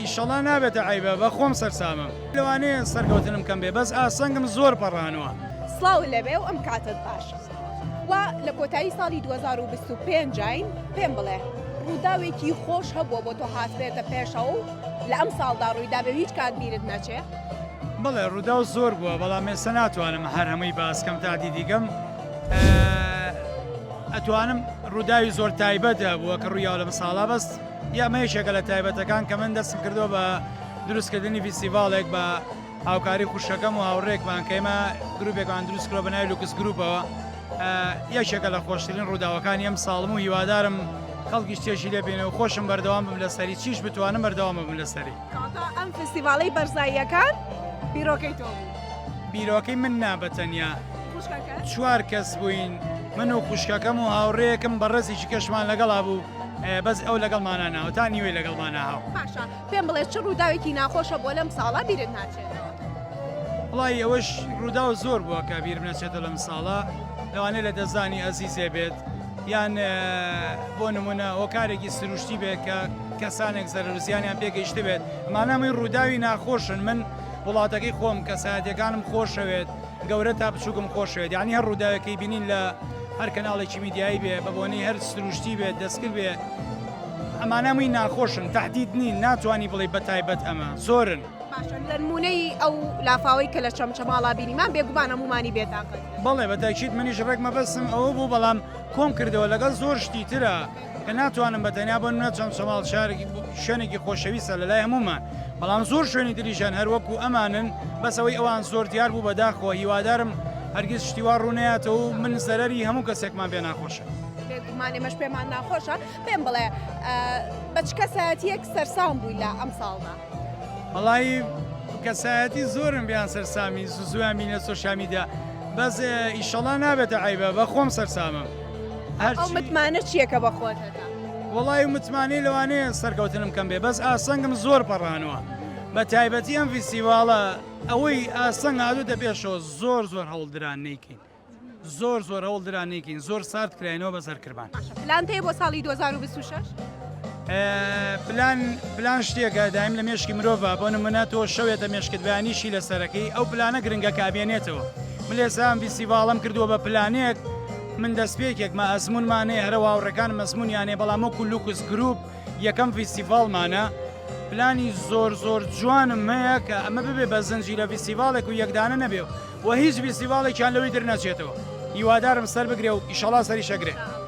ئیشەڵا نابێتە عەیبە بە خۆم سەرسامم لەوانەیە سەرکەوتنم کەم بێ بەس ئاسەنگم زۆر پەڕانوە. سڵاو لەوێ و ئەم کاتەت باش. وا لە کۆتایی ساڵی 2025 ین پێم بڵێ ڕووداوێکی خۆش هەبووە بۆ تۆ هاتبێتە پێشەوە و لە ئەم ساڵدا ڕوویدابێ و هیچ کات بیرت نەچێ؟ بەڵێ ڕووداو زۆر بووە بەڵام ئێستا ناتوانم هەر هەمووی باس کەم تا دیدیگەم ئەتوانم ڕووداوی زۆر تایبەت هەبووە کە ڕوویاوە لەم ساڵا بەس ئەمە یەکێکە لە تایبەتەکان کە من دەستم کردووە بە دروستکردنی فیستیڤاڵێک بە هاوکاری خوشکەکەم و هاوڕێکمان کە ئێمە گروپێکمان دروست کردووە بە ناوی لوکس گروپەوە یەکێکە لە خۆشترین ڕووداوەکانی ئەم ساڵم و هیوادارم خەڵکیش چێژی لێ بینێ و خۆشم بەردەوام بم لەسەری چیش بتوانم بەردەوام بم لەسەری. کەواتە ئەم فستیڤاڵەی بەرزاییەکان بیرۆکەی تۆ بوو؟ بیرۆکەی من نا بە تەنیا. چوار کەس بووین من و خوشکەکەم و هاوڕێیەکم بەڕێزێکی کەشمان لەگەڵا بوو بەس ئەو لەگەڵمانا ناوە تا نیوەی لەگەڵمانا هاو. باشە پێم بڵێ چ ڕووداوێکی ناخۆشە بۆ لەم ساڵە بیرت ناچێتەوە؟ وەڵایی ئەوەش ڕووداو زۆر بووە کە بیرم نەچێتەوە لەم ساڵە لەوانەیە لە دەستدانی ئەزیزێ بێت یان بۆ نمونە هۆکارێکی سروشتی بێت کە کەسانێک زەرەر و زیانیان پێگەیشتبێت ئەمانە هەمووی ڕووداوی ناخۆشن من وڵاتەکەی خۆم کەسایەتیەکانم خۆشەوێت گەورە تا بچووکم خۆشەوێت یعنی هەر ڕووداوێکی بینین لە هەر کەناڵێکی میدیایی بێ بە بۆنەی هەر سروشتی بێت دەستکرد بێ ئەمانە هەمووی ناخۆشن تهدید نین ناتوانانی بڵێ بە تایبەت ئەمە زۆرن. باشە لە نمونەی ئەو لافاوەی کە لە چەمچەماڵا بینیمان بێگومان هەموومانی بێتاقەت کرد. بەڵێ بە تاکید منیش ڕێک مەبەستم ئەوە بوو بەڵام کۆم کردەوە لەگەڵ زۆر شتی ترە کە ناتوانم بە تەنیا بۆ نمونە چەمچەماڵ شارێکی شوێنێکی خۆشەویستە لە لای هەموومان بەڵام زۆر شوێنی تریشان هەر وەکو ئەمانن بەس ئەوەی ئەوان زۆر دیار بوو بەداخەوە هیوادارم هەرگیز شتی وا ڕوونەیاتەوە و من زەرەری هەموو کەسێکمان پێ ناخۆشە. بێگومان ئێمەش پێمان ناخۆشە پێم بڵێ بە چ کەسایەتیەک سەرسام بووی لە ئەمساڵدا؟ وەڵایی کەسایەتی زۆرم بیان سەرسامی زوزویان بینە سۆشیال میدیا بەس ئیشەڵا نابێتە عیبە بە خۆم سەرسامم ئەو متمانە چییە کە بە خۆت هەتە؟ وەڵی متمانەی لەوانەیە سەرکەوتنم کەم بێ بەس ئاسەنگم زۆر پەڕانوە بە تایبەتی ئەم فیستیڤاڵە ئەوەی ئاسەنگ هاتووتە پێشەوە زۆر زۆر هەوڵدران نیکەین زۆر زۆر هەوڵ درا نەیکەین زۆر سارد کراینەوە بەس هەر کرمان. باشە پلانت هەیە بۆ ساڵی 2026؟ پلان پلان شتێکە دایم لە مێشکی مرۆڤە بۆ نمونە تۆ شەوێتە مێشکت بەیانیشی لەسەرەکەی ئەو پلانە گرنگە کە ئەبێنێتەوە من لێسا ئەم فیستیڤاڵەم کردووە بە پلانێک من دەستپێکێکمە ئەزمونمانەیە هەرە هاوڕێکانم ئەزمونیانەیە بەڵام وەکو لوکس گروپ یەکەم فیستیڤاڵمانە پلانی زۆر زۆر جوانم هەیە کە ئەمە ببێ بە زنجیرە فیستیڤاڵێک و یەکدانە نەبێ و هیچ فیستیڤاڵێکیان لەوەی تر نەچێتەوە هیوادارم سەر بگرێ و ئیشەڵا سەریش ئەگرێ.